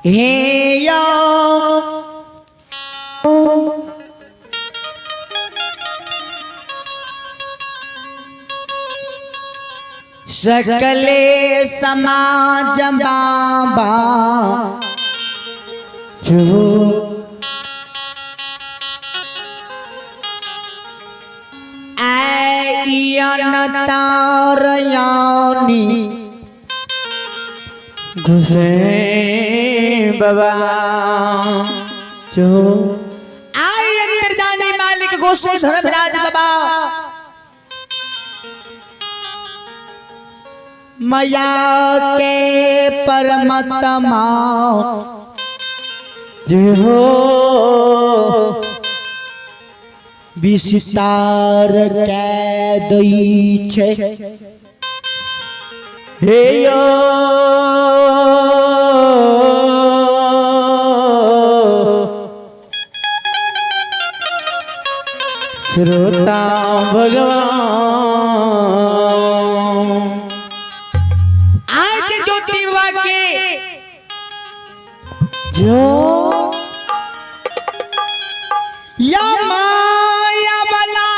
हे यो सकले समाज बाबा जो आयन तारयानी घुसे बाबा जो आई अंदर जाने मालिक गोसाई धर्मराज बाबा मया के परमात्मा जय हो विस्तार के दई छे। हे यो श्रोता भगवान। आज ज्योति बाबा के जो या माया वाला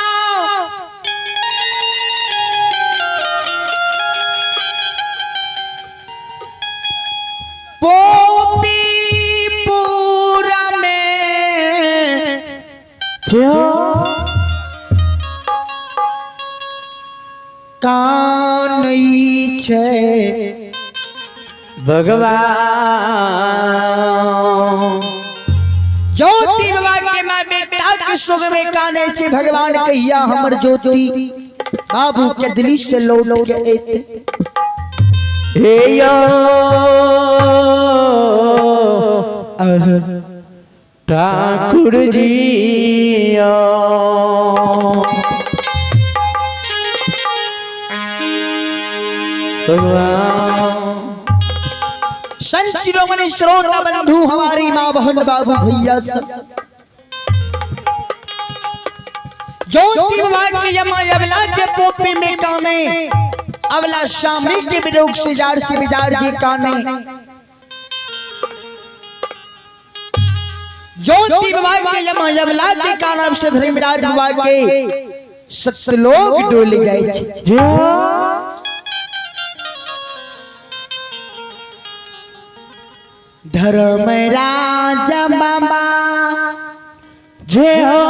पोपीपुरा में जो कानई छे भगवान। ज्योति बाबा के माँ बेटा के सुख में काने छे भगवान कहिया हमर ज्योति बाबू के दिल्ली से लौट के एते। हे यो ठाकुर जी भगवान। संत शिरोमणि श्रोता बंधु हमारी माँ बहन बाबू भैया सब ज्योति बाबा के यमा अबला के पोपी में काने अबला शामी के विरोग से जार से बिजार जी काने ज्योति बाबा के यमा अबला के काना से धर्मराज बाबा के सतलोक डोल जाए छे। जो धर्मराज बाबा जय हो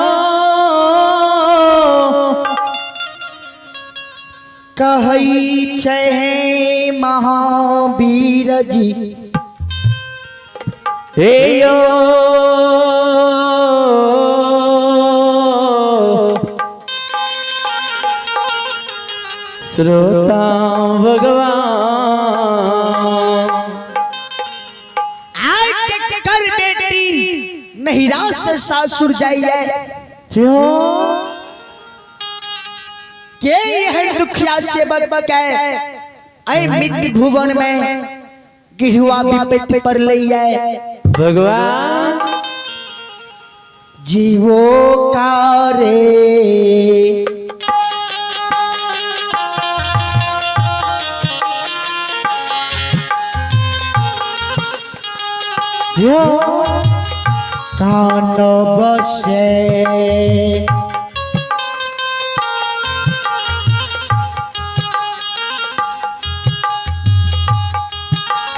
कहई छे महावीर जी। हे यो श्रोता भगवान। आज के कर बेटी नहिरा से सासुर जाइए जो के यह दुखिया सेवक के ऐ मित्र भुवन में गिरुआ विपत्ति पर लइए भगवान। जीवो कारे जो कान बसे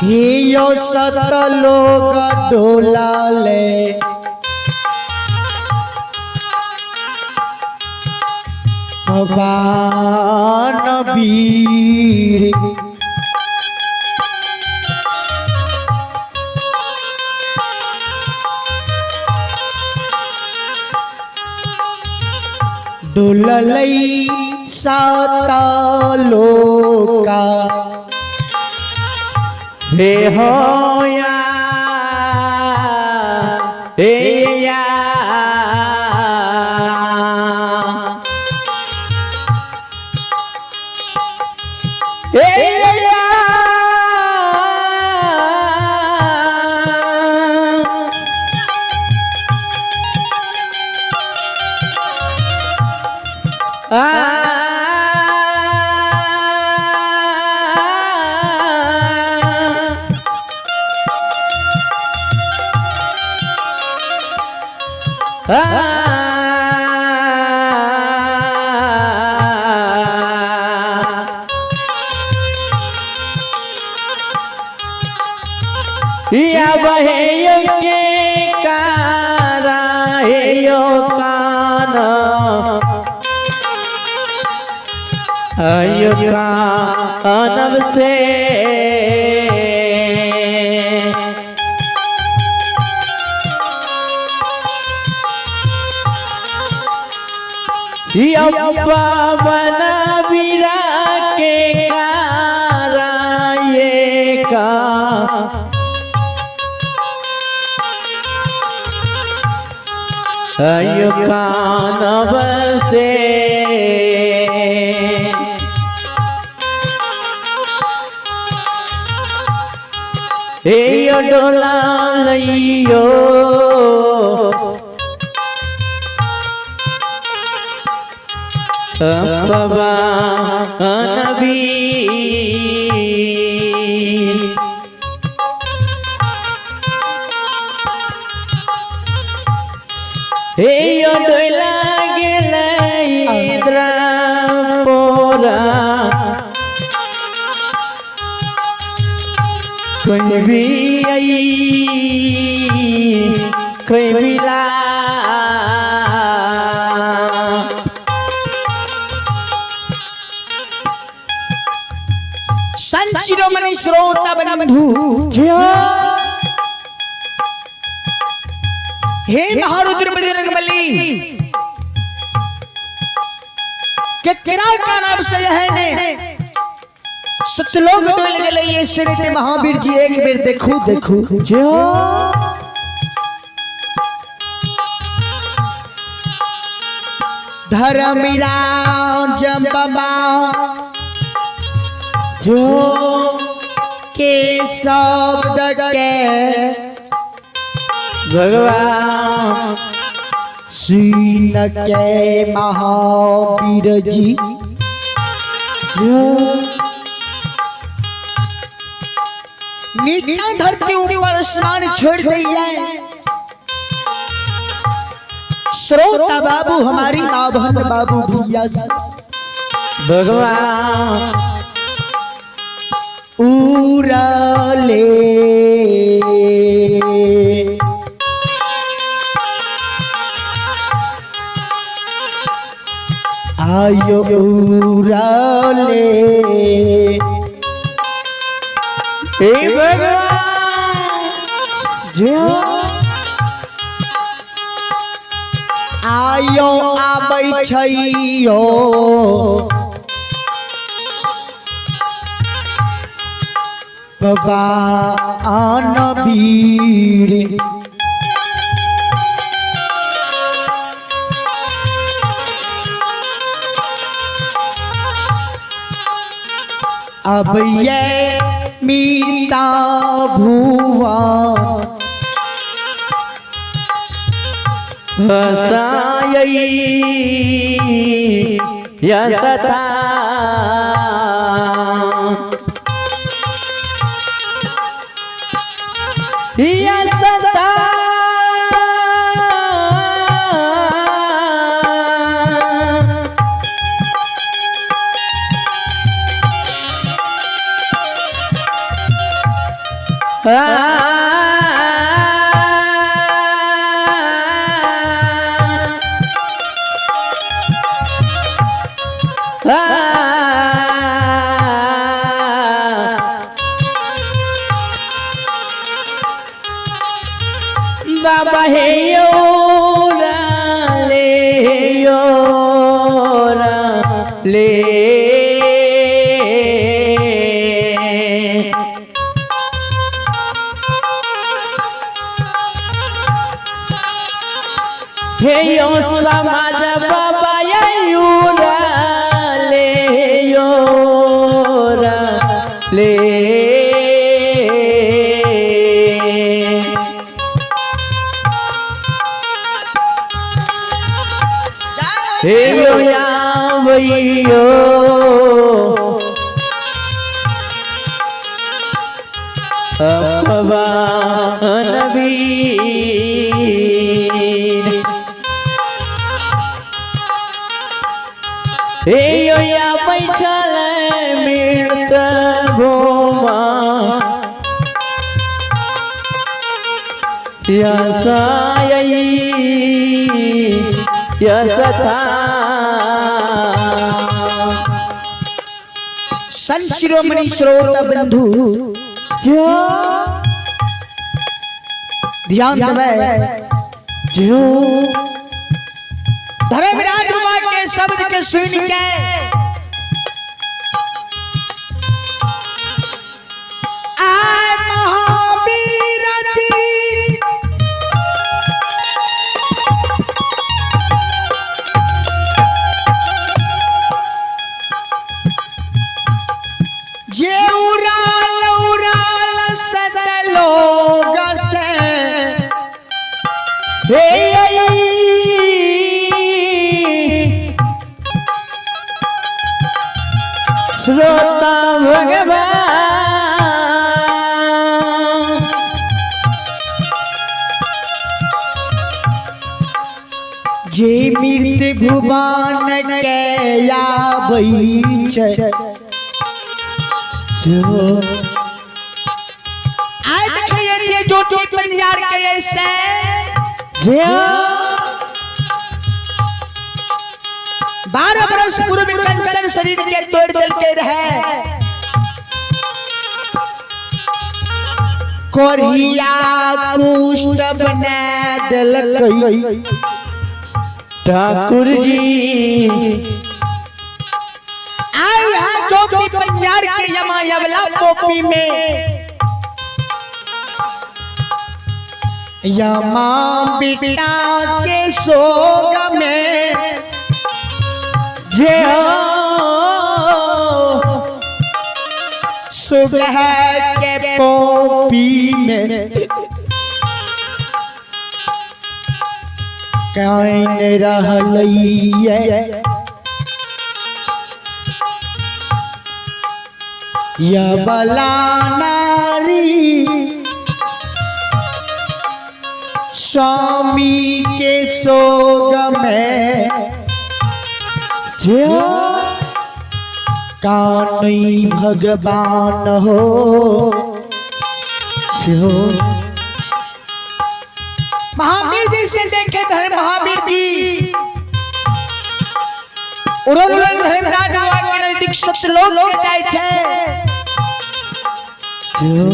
हियो सतलोक डोला ले भगवान वीर डोललई सतलोका हे हो या हे या हे या आ या बहे के कारा हे यो कान आयो कानब से या पवन बीरा के कारा ये का आयो कानब से हे डोला लइयो पवन वीर हे डोला गेलै पोरा कोई भी आई कोई भी ला संत शिरोमणि श्रोता बंधु, हे महारुद्र बजरंग बली के केरा का नाम से यह ने सतलोक डोल गए ये श्री महावीर जी एक बेर देखू देखू। धर्मराज बाबा जो के शब्द के भगवान सीन के महावीर जी जो नीचा धरती ऊपर स्नान छोड़ दिया। श्रोता बाबू हमारी माँ बहन बाबू भैया भगवान उरले आयो उरले हे भगवान जो आयो आबै छैयो भगवान वीर अब ये मीता भुआ हसाई यसता यसता बाबा हे यो ले यो ले हे यो समाज बाबा you ले यो ले हे यो या वैयो अपवान वीर। यो या बैठल मिर्त भूमा यसथा। संत शिरोमणि श्रोता बंधु जो ध्यान देवे जो धर्मराज बाबा के शब्द के सुन के आय महावीर जी जे उड़ाल उड़ाल सदलोग से हे श्रोता भगवान जे मृत भुवन के आबै छै। जो आइ देखिए जे ज्योति पंजार के ऐसे जो 12 बरस पूर्व कंचन शरीर के तोड़ देलके रहे। कोरिया कुष्ठ बना देलकै ठाकुर जी आइ वएह ज्योति पंजार के यमा यवला पोपी में यमा बेटा के सोग में जे हो सुबह के पोपी में काइन रहलैये यबला नारी स्वामी के सोग में जो कानई भगवान हो। जो महावीर जी से देखे धर्म महावीर जी उड़ल उड़ल धर्मराज बाबा के नजदीक सतलोक के जाइ छै। जो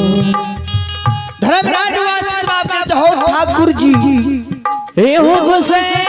धर्मराज बाबा बाबा हो ठाकुर जी हे हो गोसाई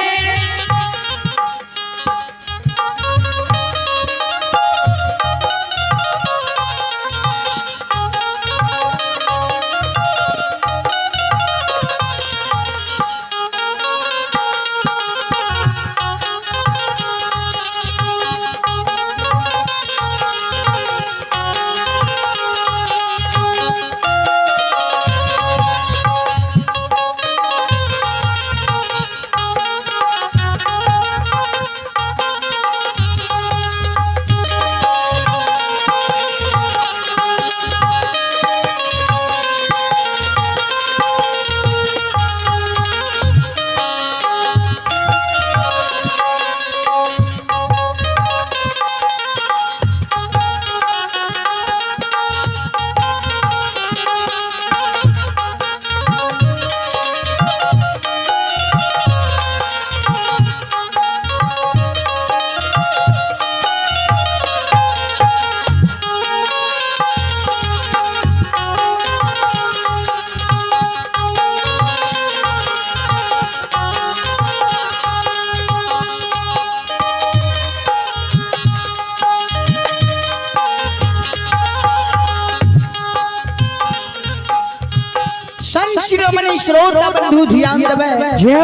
संत शिरोमणि श्रोता बंधु ध्यान देवे जो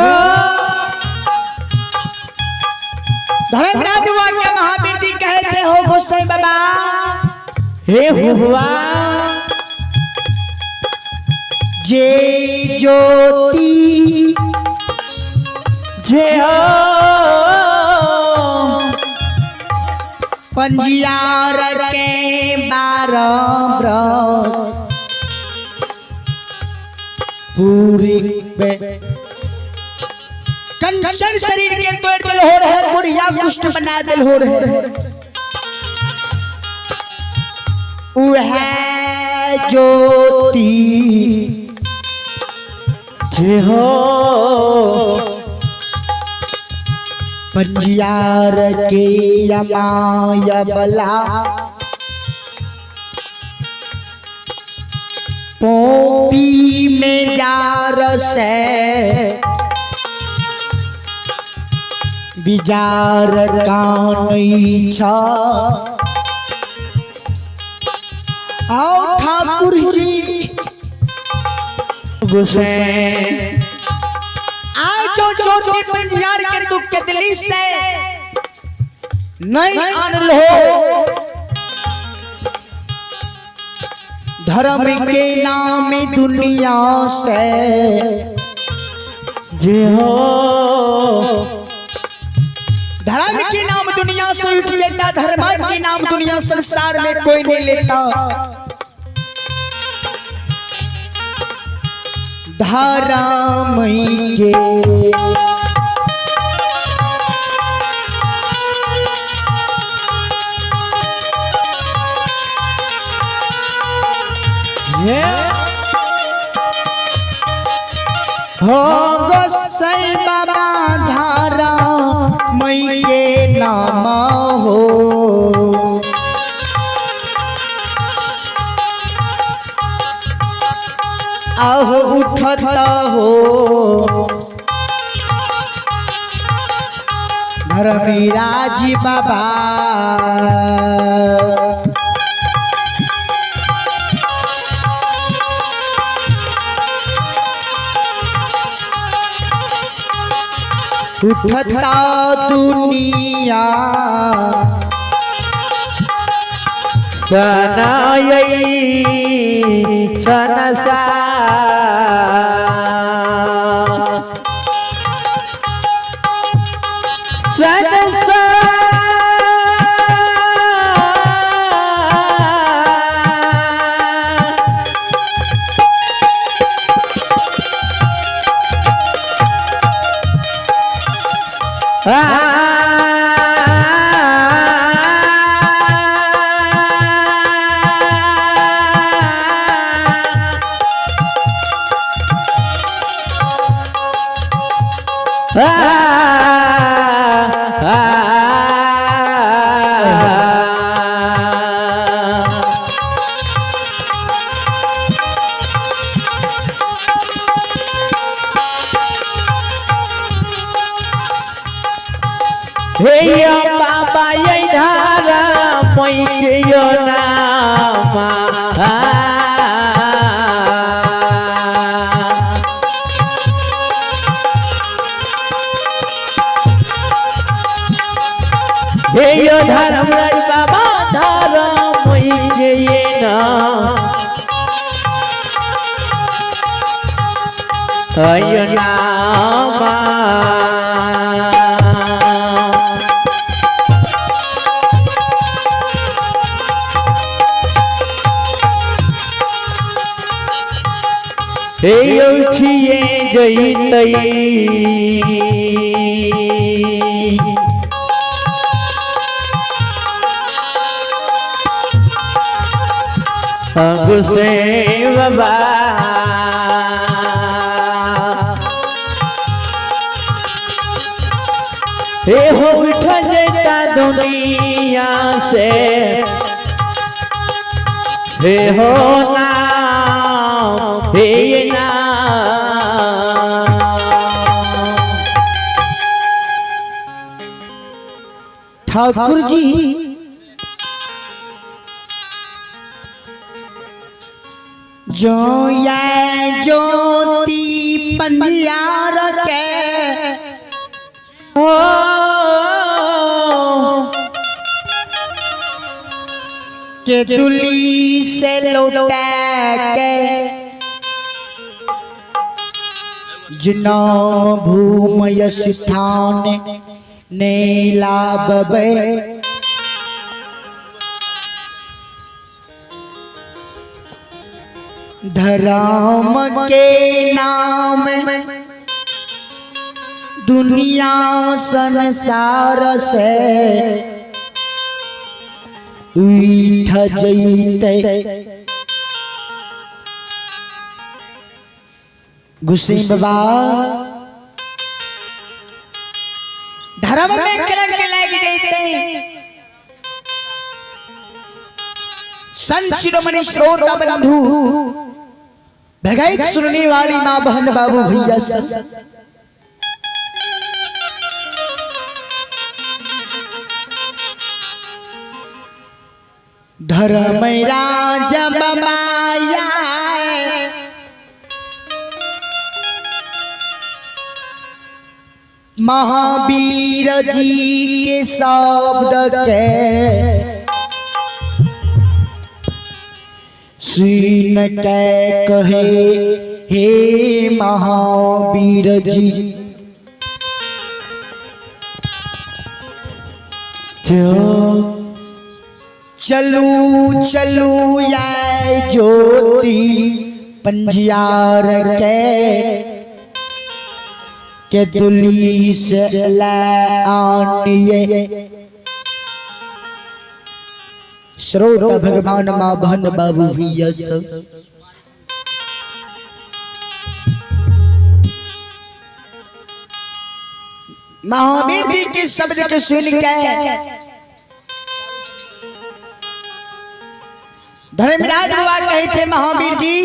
धर्मराज बाबा के महावीर जी कहे थे हो गोसाई बाबा हे हुआ जे ज्योति जे हो पंजियार के 12 बरस पूरी पे कंचन शरीर के तोड़ दिल हो रहे गुड़िया कुष्ठ बना दिल हो रहे। वह ज्योति जय हो। पंजियार के यमाय बला पोपी में जार से बिजार कान छ। आओ ठाकुर जी गुसैन आज जो ज्योति पंजियार के तू केदली से नहीं आनल हो, धर्म के नाम दुनिया से जय हो। धर्म के नाम दुनिया से उठ लेता, धर्म के नाम दुनिया संसार में कोई नहीं लेता। धर्म के हो गोसाई बाबा धारा मई के नाम हो। आहो उठत हो धर्मराज बाबा। उठता दुनिया सनाई सनसा सनसा हे बाबा ये धारा पैके नामा। हे यो धर्म बाबा धर्म पैके नामा। उठिए जैतई गुस्से बाबा। हे हो उठ जैता दुनिया से, हे हो ना हे ना। ठाकुर जी जो ये ज्योति पंजियार के हो के दुली से लौटा के जिना भूमय स्थान ने लाभबे धर्म के नाम दुनिया संसार से उठ जैते। गुस्से बाबा धर्म में कलंक लग जैते। संत शिरोमणि श्रोता बंधु भगैत सुनने वाली माँ बहन बाबू भैया सब, धर्म राज माया महावीर जी के शब्द के सुन के कहे हे महावीर जी। चलू चलू या ज्योति पंजियार के दुली से आनिए। श्रोता भगवान माँ बहन बाबू भैया सब, महावीर जी के शब्द के सुन के धर्मराज बाबा कहे थे महावीर जी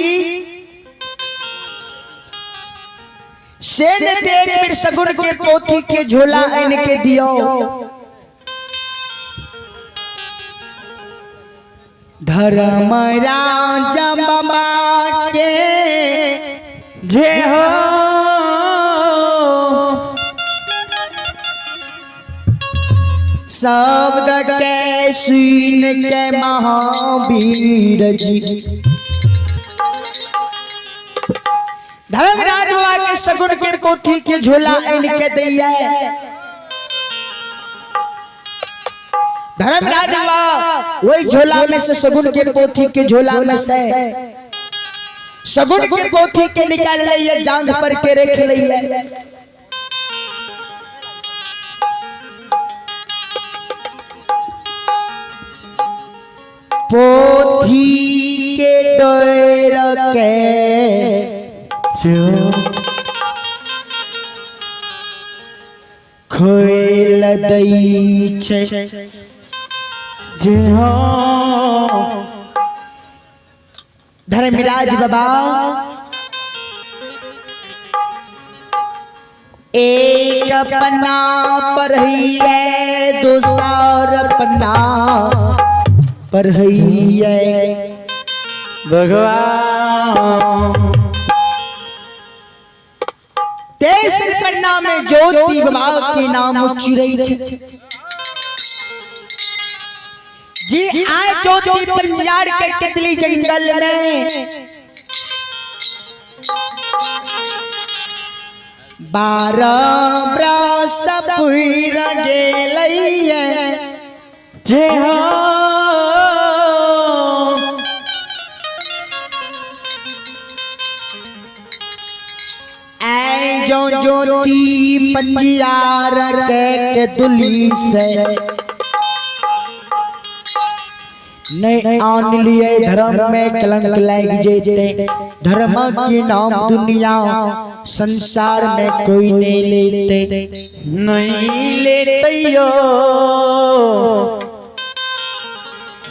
सेन देख फिर सगुन के पोथी के झोला आन के दियो। धर्मराज बाबा के जय हो। शब्द के सुन के महावीर जी धर्मराज बाबा के सगुन के पोथी के झोला आन के दैया। धर्मराज बाबा वही झोला में से सगुन के पोथी के झोला में से सगुन के पोथी के निकाल लिया, जांघ पर के रख लिया। पोथी के डोर के खोल दै छै। जय हो। धर्मराज बाबा एक पन्ना पर है दूसर पन्ना पर है भगवान। तेसर पन्ना में ज्योति बाबा के नाम चिरै छै। जी आए ज्योति पंजार के कितली जंगल में 12 बरस पुर गेलैया। जय हो। ऐ जो ज्योति पंजियार के दुली से नहीं आन लिए धर्म में कलंक लग जेते। धर्म के नाम दुनिया संसार में कोई नहीं लेते, नहीं लेते यो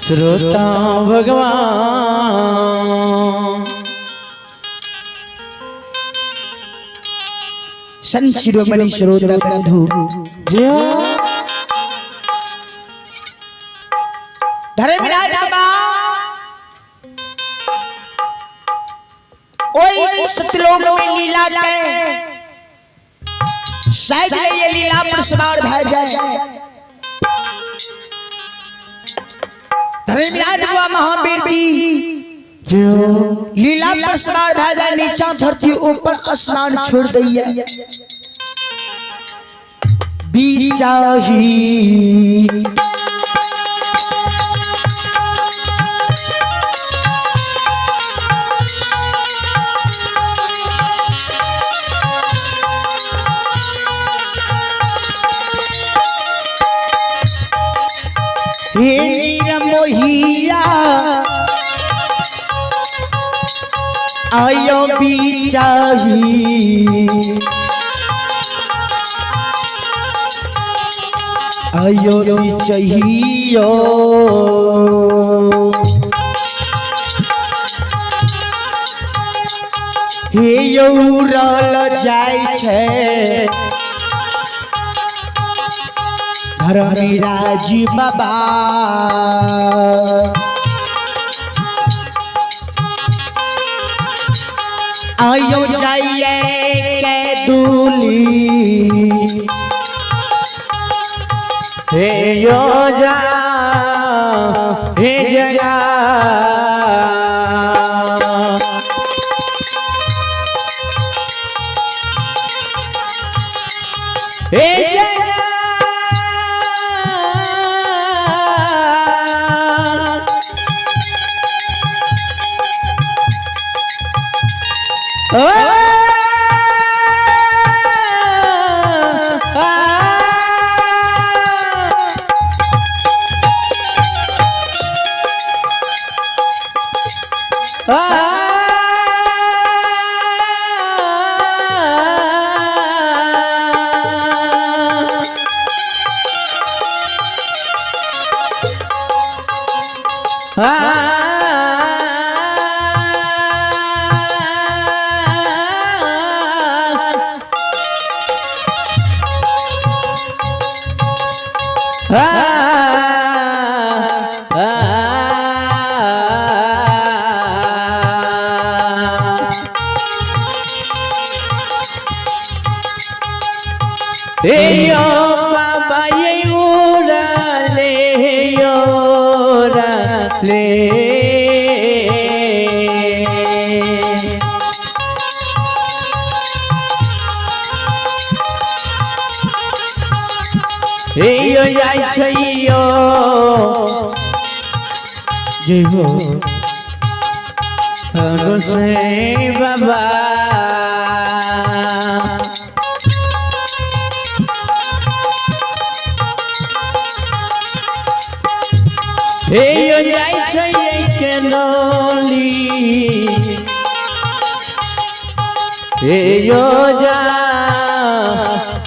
श्रोता भगवान। संत शिरोमणि श्रोता बंधु जय हो। धर्मराज बाबा ओई सतलोक में लीला के शायद ये लीला पर सवार भय जाए। धर्मराज बाबा महावीर जी जय हो। लीला पर सवार भय जाए, नीचा धरती ऊपर आसमान छोड़ दैया। बीचाही हे मोही आयो बिचाही आयो बिचहियो हे यौ रल जाइ छै धर्मराज बाबा। आयो जाइए के दूली हे यो जा हे जगा हे जगा ओ आ जय हो गोसाई बाबा। हे यो जाइ छै के नोली हे यो जा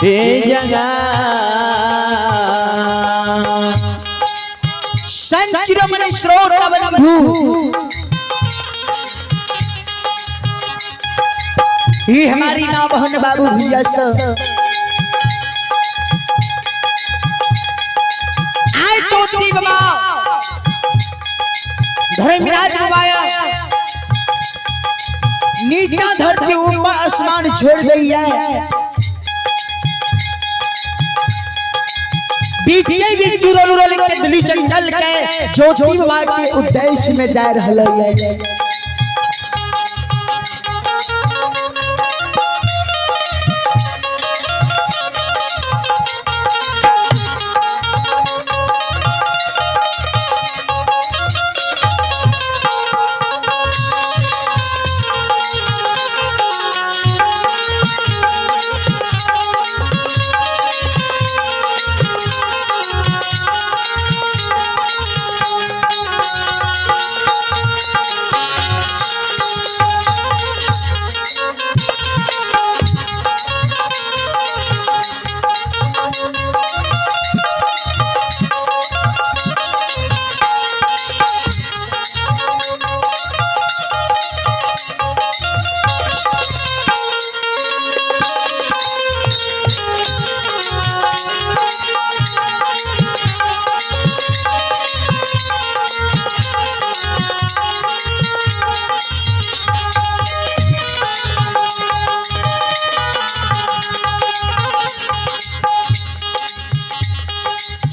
हे जगा। संचिरमणि श्रोता बंधु ये हमारी माँ बहन बाबू भैया सब आए चौथी बाबा धर्मराज बाबा नीचा धरती ऊपर आसमान छोड़ गई है, बीचे बीच चुरल उरल के दिल्ली जंगल के ज्योति बाबा के उद्देश्य में जा रहा है।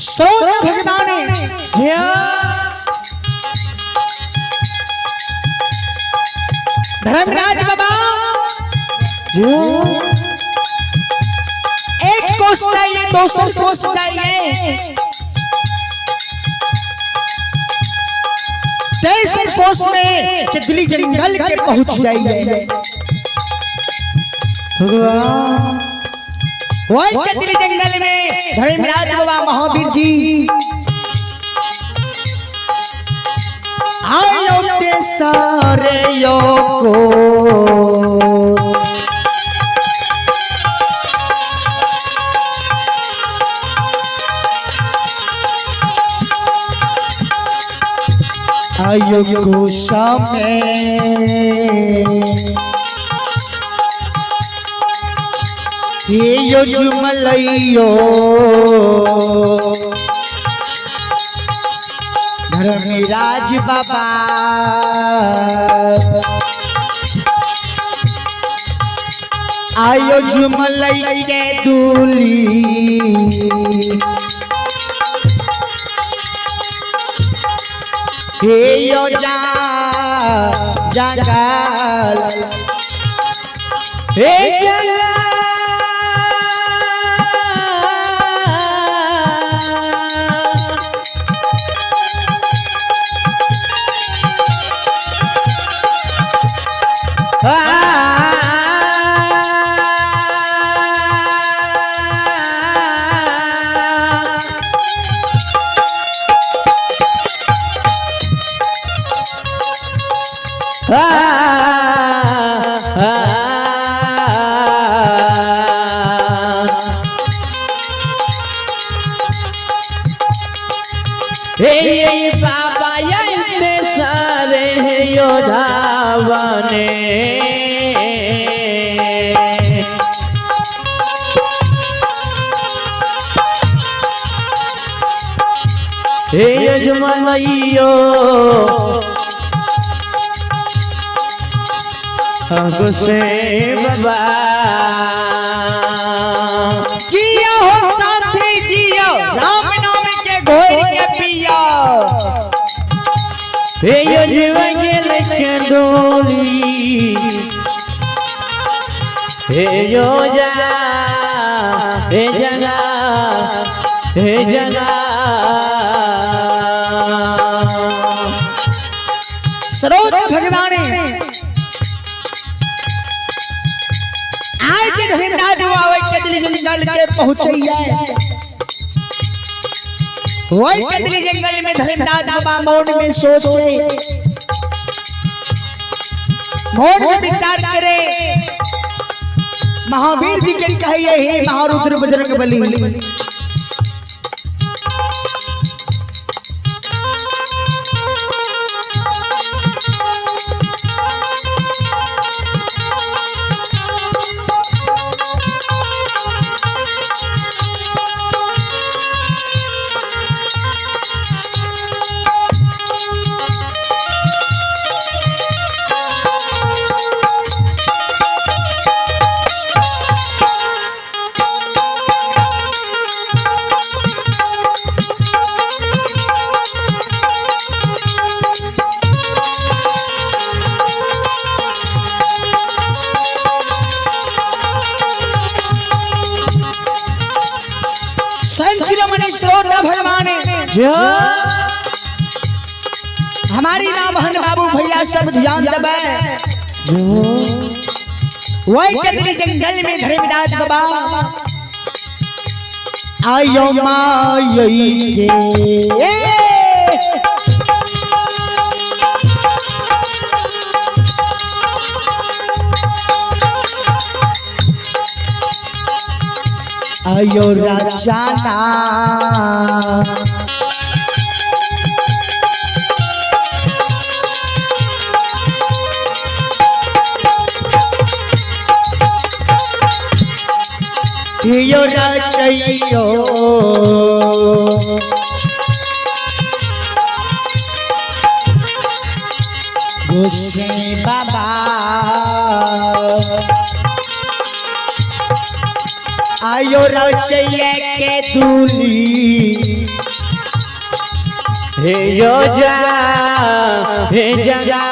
श्रोता भगवान धर्मराज बाबा एक कोस चाहिए, 200 कोस चाहिए, 300 कोस में चितली जंगल के पहुंच जाइए। वही चितली जंगल में धर्मराज बाबा महावीर जी आयोते सारे यो को। आयो को समय यो जुमलैयो धर्मराज बाबा आयो जुमलई के दूली। हे यो जा जंगल हे जंगल हे बाबा इतने सारे योद्धा बने। हे यजमलैयो गुस्से बाबा जियो हो साथी जियो राम नाम के घोर के पियो। हे यजमल के डोली हे योजा हे जना हे जना। सरोज भगवान आज धर्मराज आवे कदली जंगल के पहुंचैया। वही कदली जंगल में धर्मराज बाबा मौन में सोचे, मौन में विचार करे। महावीर जी के कहिए हे महारुद्र बजरंग बली, संत श्रोता भगवान हमारी माँ बहन बाबू भैया सब ध्यान दबे। वही कदली जंगल में धर्मराज बाबा आयो माई के आयो राजाना यो रचैयो गुस्से बाबा आयो रचैया के दूली। हे योजा हे जगा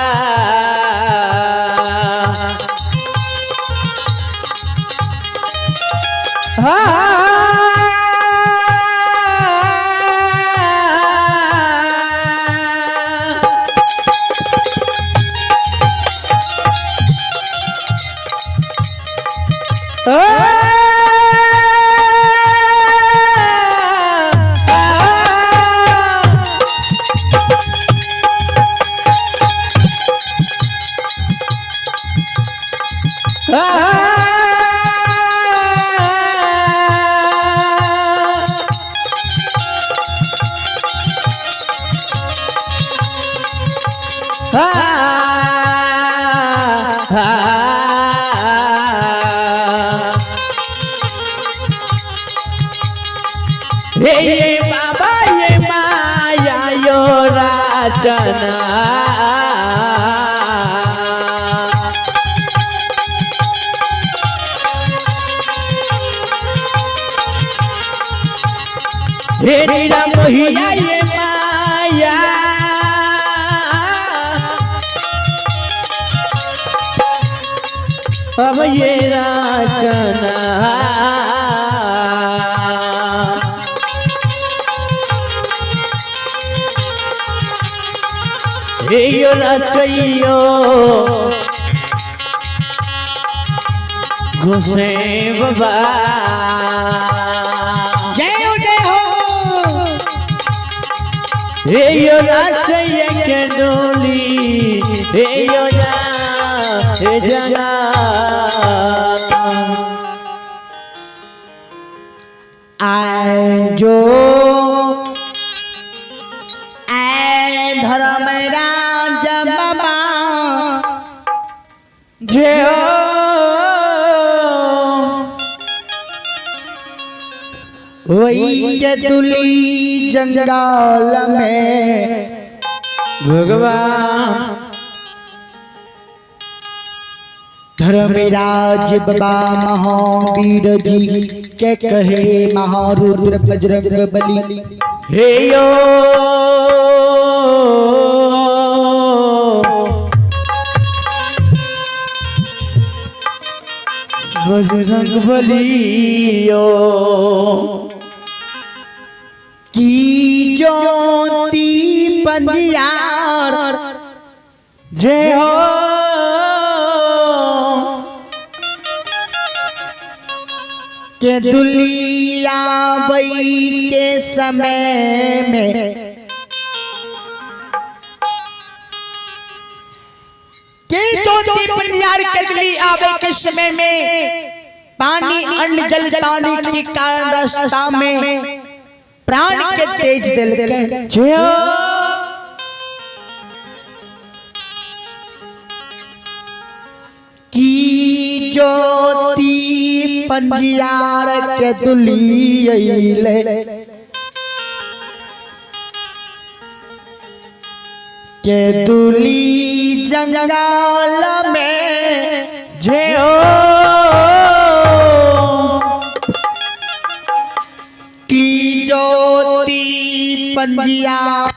हे बाबा ये माया यो राजना। हे नीरा मोहिया ये माया अब ये राजना। यो रचैयो घुसे बाबा। जय हो जय हो। यो रचैया के डोली यो जा जगा। आए जो धर्मराज बाबा जय हो। वही के तुली जंगल में भगवान। धर्मराज बाबा महावीर जी के कहे महारुद्र बजरंग बली। हे यो बजरंग बलियो की ज्योति पंजियार जय हो। के दुलिया बई के समय में के ज्योति पंजियार के दुली आवे के समय में पानी अन्न जल पानी के कारण रास्ता में प्राण के तेज दिल के जय हो। की ज्योति पंजियार के दुली अइले के दुली जंगल में जय हो। की ज्योति पंजियार